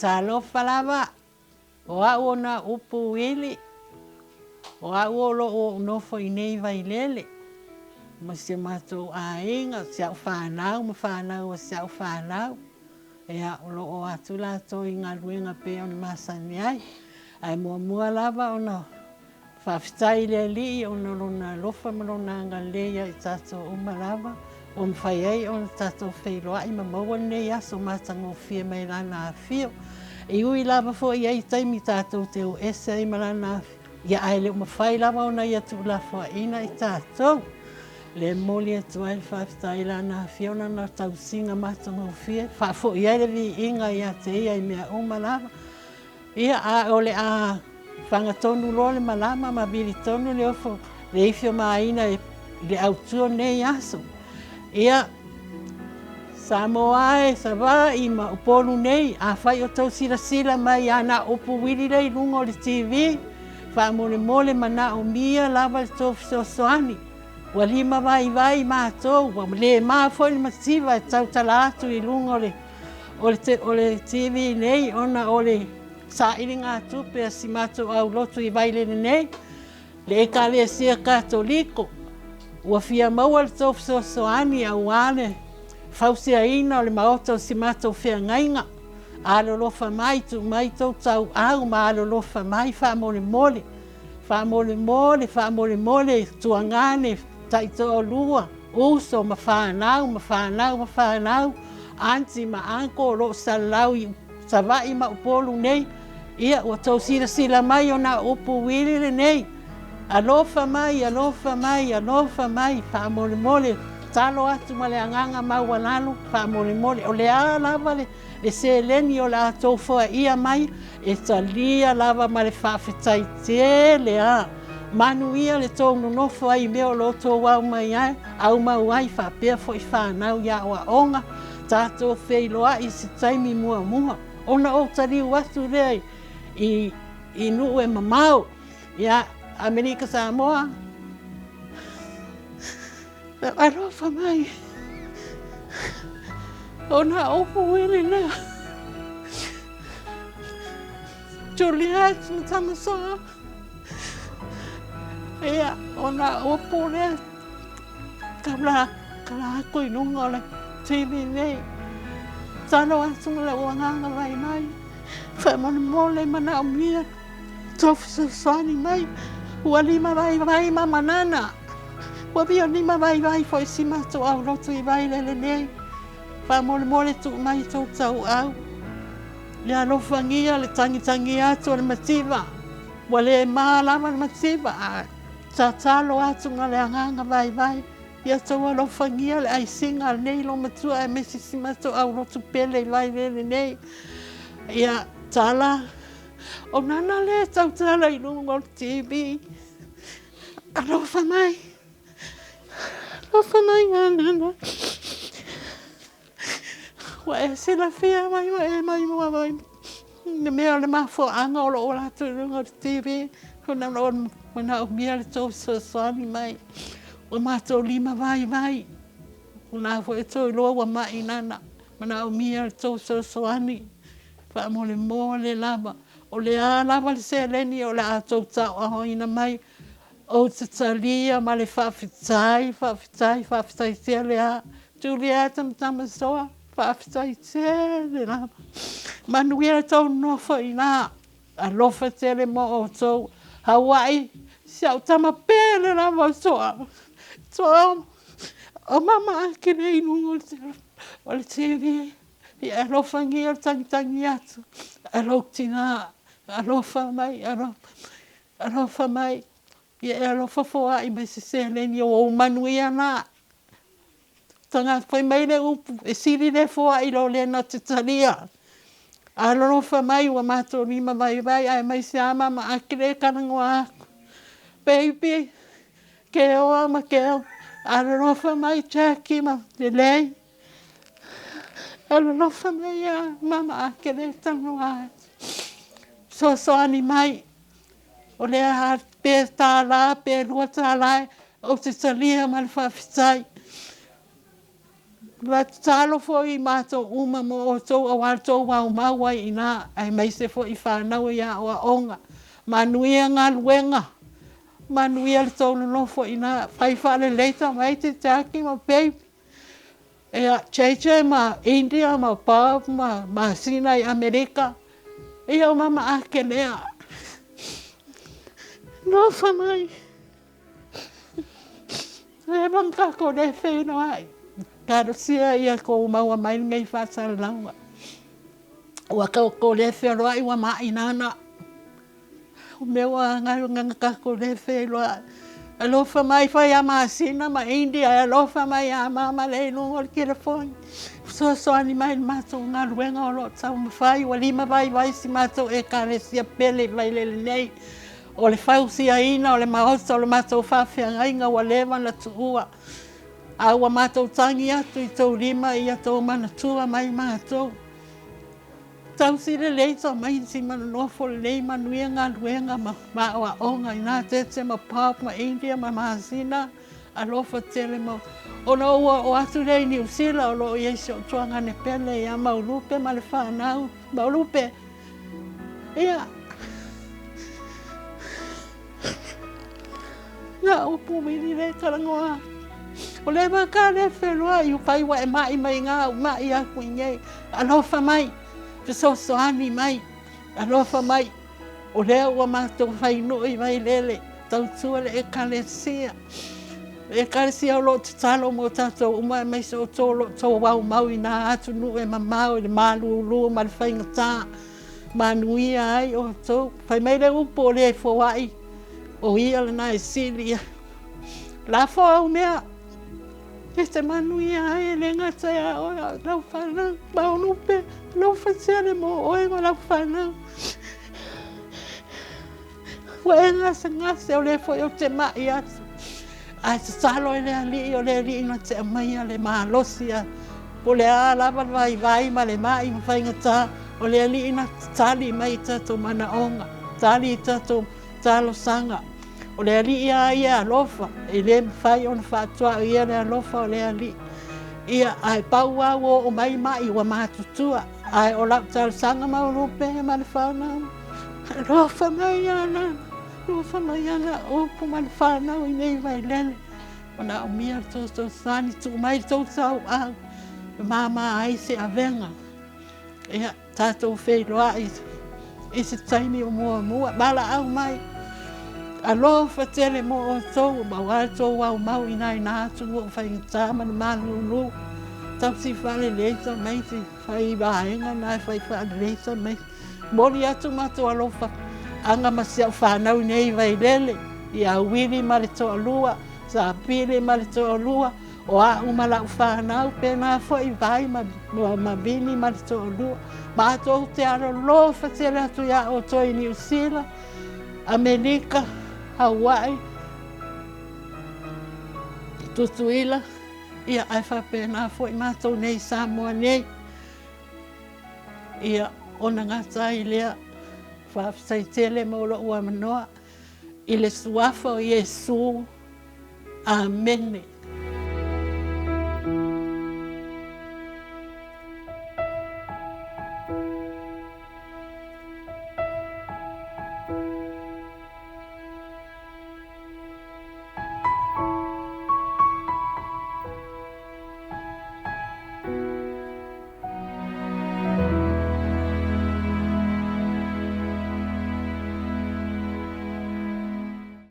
Talofa lava, o au o nā upu uili, o au o lo'o ou nofo i nei Vailele ma si o matou aiga, si a'u fanau ma fanau a si a'u fanau. Ia, o lo o atu latou i galuega pei ona masani ai. Ae muamua lava ona Faafetai i le Alii ona o Lona alofa ma Lona agalelei ia i tatou uma lava, ua mafai ai ona tatou feiloai ma maua lenei aso matagofie mai Lana afio. E ui lava foi e i ai taimi tatou te o ese ai ma Lana afio, ia ae le o mafai lava ona Ia tuulafoaiina i tatou. O lea e momoli atu ai le faafetai i Lana afio, Lana tausiga matagofie, faafoi ai le viiga ia te Ia i mea uma lava. Ia, a o le a fagatonu loa le malama ma vili tonu le ofo le ifiomaina i le autu o lenei aso. Ia, Samoa e, Savaii ma Upolu nei, afai o tou silasila mai i ana upu uili lea i luga o le TV, faamolemole manaomia lava le tou fesoasoani. Ua limavaivai matou, ua le ma foi le mativa e tautala atu i luga o le O le TV nei ona o le sailigatupe a si matou aulotu i Vailele nei, le Ekalesia Katoliko, ua fia maua le tou fesoasoani aua le fausiaina o le maota o si matou feagaiga. Alolofa mai, tuu mai tou tauau ma alolofa mai faamolemole, faamolemole, faamolemole, tuagane, taitoalua, uso ma fanau ma fanau ma fanau, aunty ma uncle o lo o salalau i Savaii ma Upolu nei, ia ua tou silasila mai ona o upu uili lenei. Alofa mai, alofa mai, alofa mai, faamolemole, talo atu ma le agaga maualalo, faamolemole, o le a lava le Le seleni o le a tou foaia mai, e talia lava ma le faafetai tele a. Manuia le tou nonofo ai i mea o lo outou aumai ai, aumau ai faapea foi fanau i aoaoga, tatou feiloai i se taimi muamua ona ou taliu atu lea i, i nuu e mamao, ia Amerika Samoa. Alofa mai. O nā upu wili lea. Juliet ma Tamasoa. Ia, o nā upu lea. Taula, kala aku i lunga o le TV nei. Talo atu ma lou agaga vaivai. Faamolemole manaomia. Tou fesoasoani mai. Ua limavaivai ma manana. Ua fia limavaivai foi si matou aulotu i Vailele nei. Faamolemole tuu mai tou tauau. Ia alofagia le tagitagia atu o le mativa. Ua le ma lava le mativa, ae tatalo atu ma le agaga vaivai. Ia tou alofagia le aisiga a lenei loomatua aemaise si matou aulotu pele i Vailele nei. Ia tala, o nana lea e tautala i luga o le TV. Alofa mai, alofa mai Nana. Ua e silafia mai ua e mai mua mai le mea o le mafuaaga o loo latou i luga o le TV ona o loo manaomia le tou fesoasoani mai. Ua matou lima vaivai, o lena foi e tou iloa ua mai Nana, manaomia le tou fesoasoani faamolemole lava. O le a lava le seleni o le a tou tauaaoina mai, ou te talia ma le faafetai, faafetai, faafetai tele lava. Julieta Tamatamasoa, faafetai tele lava. Manuia le tou nofo i ina. Alofa tele mo outou. Hawaii, si au tama pele lava o Toa. Toa, o mama ake nei i luga o le TV. Ia alofagia le tagitagi atu a lou tina, alofa mai, alofa mai, ia e alofa foai mai se seleni o ou manuia na. Tagata fai mai le upu, e sili le foai i lo le na te talia. Alolofa mai ua matou lima vaivai aemaise a mama Akele e talanoa atu. Baby, Keoa ma Keo, alolofa mai Jackie ma Lelei. Alolofa mai ia Mama Akele e talanoa atu. Fesoasoani mai, o lea pe $1 pe $2 ou te talia ma le faafetai. Ma tatalo foi matou uma mo outou aua le tou aumau ai i ina, aemaise foi fanau i aoaoga. Manuia galuega, manuia le tou nonofo i ina, fai faalelei tamaiti Jackie ma Baby, ia JJ ma India ma Bob ma Masina i Amerika. Ia o mama ake lea. Alofa mai. Leva na tatou le feiloai. Talosia ia tou maua mai lenei faasalalauga. Ua tatou le feoloai ua mainana. O mea ua galuega na tatou le feiloai. Alofa mai fai ia Masina ma India e alofa mai ia mama lea i luga o le telefoni. Fesoasoani mai i le matou galuega o lo o taumafai ua limavaivai si matou Ekalesia pele i Vailele nei. O le fausiaina o le maota o le matou faafeagaiga ua leva ona tuua, a ua matou tagi atu i tou lima ia tou manatua mai matou. Tausi lelei tamaiti ma nonofo lelei manuia galuega ma aoaoga ina Tete ma Bob ma India ma Masina alofa tele ma ona ou oo atu lea i Niu Sila o lo o i ai si ou tuagane pele ia Maulupe ma le fanau Maulupe Ia, na upu vili le talanoa. O le va ka le feloai, ufai ua e mai mai iga au mai aku i nei. Alofa mai, fesoasoani mai, alofa mai. O lea ua matou fainuu i Vailele, tautua le Ekalesia. Le Ekalesia o lo o tatalo mo tatou uma aemaise outou o lo o outou aumau i na atunuu e mamao i le malulu ma le faigata. Manuia ai outou. Fai mai le upu o le foai, o ia lena e sili ia. Lafo au mea, e te manuia ai e le gata ia oe a o lau fanau. Maulupe, alofa tele mo oe ma lau fanau. Ua e gasegase, o lea foi ou te mai atu. Ae tatalo i le Alii, o le Alii na te aumaia le malosi a po o le a lava le vaivai ma le mai ma faigata, o le Alii na te tali mai i tatou manaoga, tali i tatou talosaga. O le Alii lava ia e alofa, e le mafai ona faatuaia le alofa o le Alii. Ia, ae pau lava ua oo mai mai ua matutua. Ae o lau talosaga maualupe ma le fanau, alofa mai ia Nana, alofa mai ia Upu ma le fanau i nei Vailele. Manaomia le fesoasoani, tuu mai le tou sauau e mama ai se avega. Ia, tatou feiloai i se taimi o muamua. Valaau mai, alofa tele mo outou, aua le tou aumau i nai na atunuu faigata ma le malulu. Tausi faalelei tamaiti, fai vaega na e fai faalelei tamaiti. Momoli atu matou alofa aga ma si au fanau i nei Vailele, ia Uili ma le toalua, Sapili ma le toalua, o au ma lau fanau, pena foi Vai ma Vini ma le toalua. Matou te alolofa tele atu ia outou i Niu Sila, Amerika, Hawaii, Tutuila, ia ae faapena foi matou nei i Samoa nei. Ia, ona gata ai lea, faafetai tele mo lou avanoa i le suafa o Iesu. Amene.